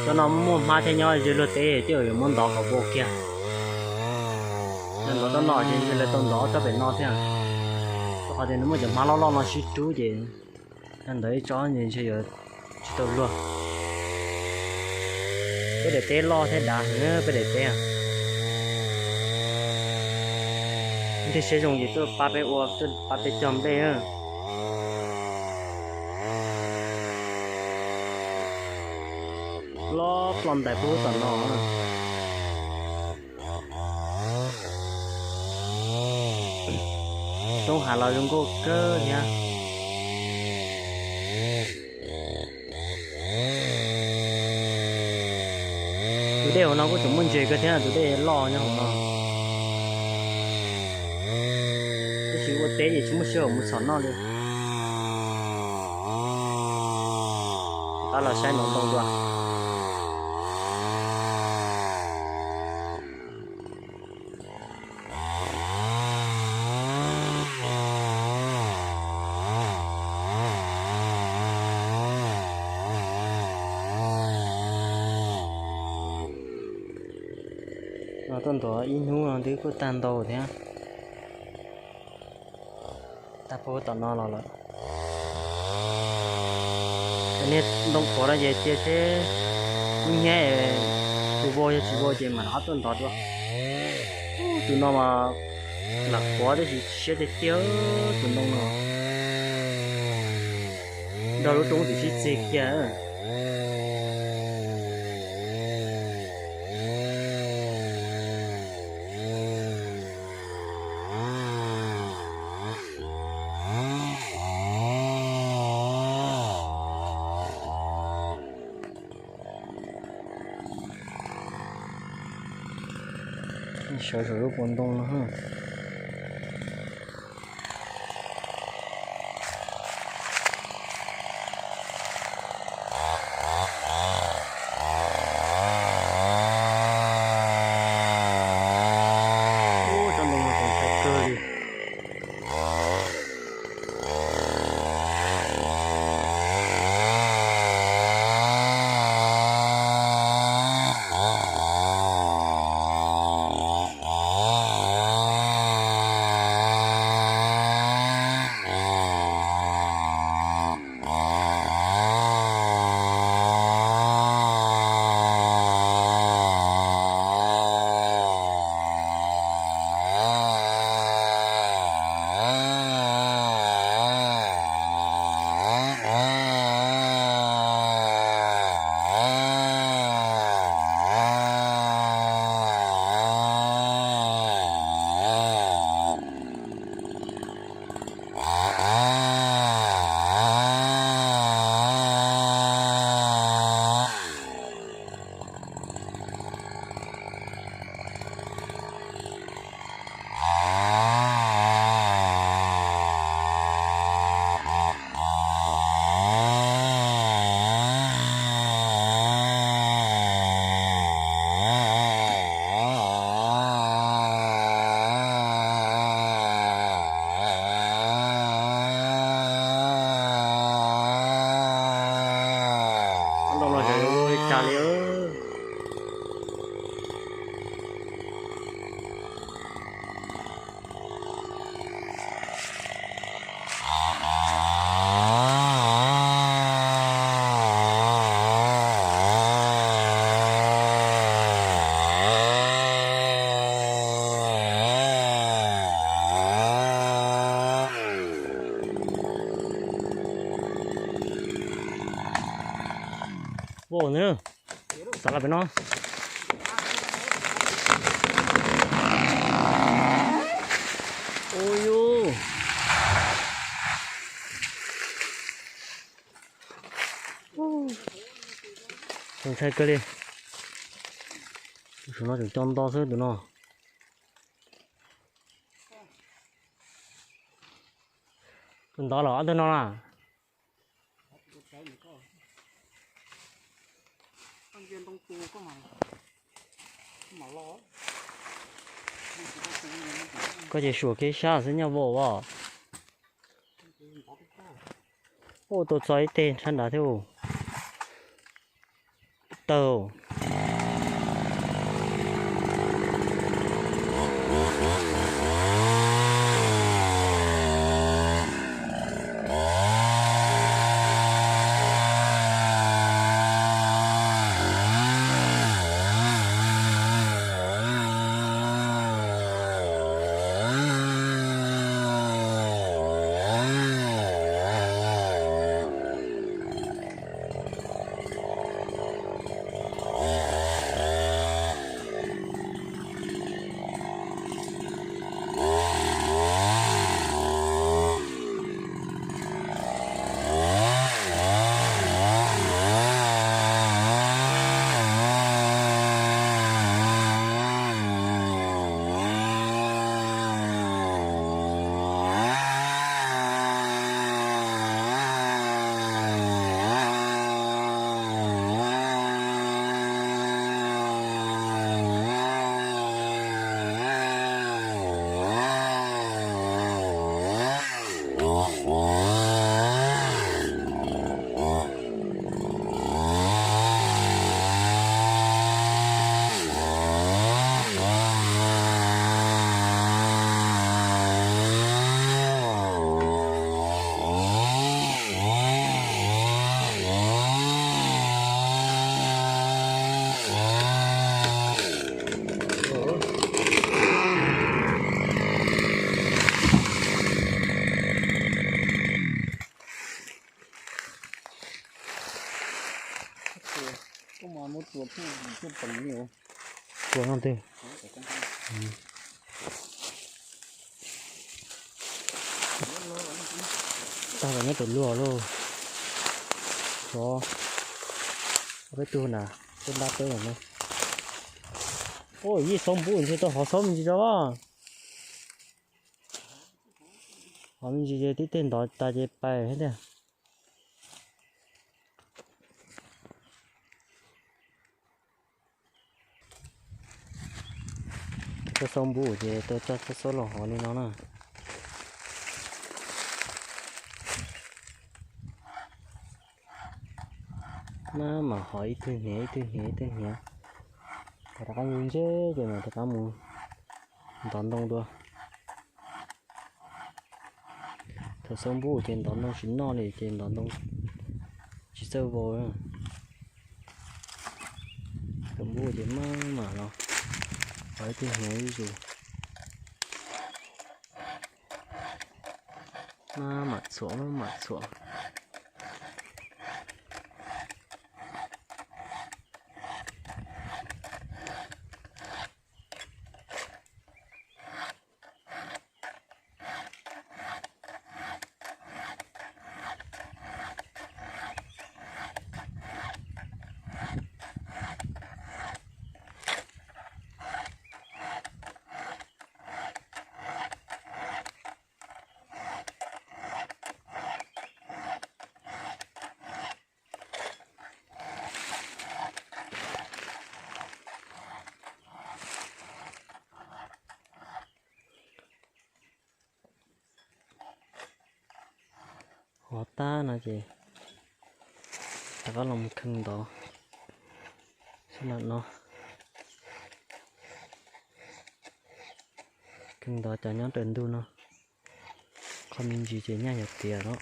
Tsob no muaj hmab thiab nyob ze luag teb, tej zaum yuav muab ntov kom vau kiag. Yog ntov tsob no ces ntshe lawv tau ntov tsob pem no thiab. Rau qhov tias nws muaj cov hmab loj loj no sib rub ces yog ntov ib tsob ntshe yuav tsis tau luag. Peb daim teb loj thiab dav heev peb daim teb. Ntiag siab zoo ces tuaj pab peb ua, tuaj pab peb cog nplej. Loj ploj ntais puag tom no. Roob hav los zoo nkauj kawg thiab. Tus dej hauv no kuj tseem muaj ntses kawg thiab, tus dej loj nyob hauv no. Tab sis ua teb ces tsis muaj sij hawm mus txhom noj li. Rov qab los saib ntoo ntoo dua. Tuaj ntov ib hnub no twb kuj tag ntau thiab. Tag puag tom no los lawm. Niag ntoo qhuav no ces cia seb hnub nyoog tus vau yog tsis vau ces mam rov qab tuaj ntov dua. Tus no mas lam qhuav tab sis siab tiag tiag tus ntoo no. Nrog lub roob tim sib txig kiag. Sawv saum lub puas ntoo no. Tsob ntoo no txaus ntshai kawg li. Ntoo los zoo li cas li. Ua, xav los pem no. Ua yus, txaus ntshai kawg li. Tus saum no tseem co nto xwb tus no. Tus ntov los ob tug no na. Koj ces suam kev sab xwb nyaj vau as. Ua tau txog ib teg tshab nrad thiab. taug. Tua no twg? Tag los nyob tus luag lauj. Xyov peb tug na, peb ntab peb no. Ua yij xauv npub ntshe tau hov xauv me ntsis tso. Hov me ntsis ces tib teg ntov tas ces pais thiab tiag. Txhob xauv npub ces tau coj txhob xauv los hov li no na. Maj mam hov ib tug hniav ib tug hniav ib tug hniav. Rov qab ntse ces mam rov qab mus ntov ntoo dua. Thaum xauv npub ces ntov ntoo tsis noj li ces ntov ntoo tsis txawj vau. Thaum npub ces maj mam los hov ib tug hniav ib zus. Maj mam txhuam maj mam txhuam. Hov tag no ces rov qab los mus kheej ntov sab nram no. Kheej ntov cov nyob raws ntug no. Qhov me ntsis ces nyaj yuav tiav lawm.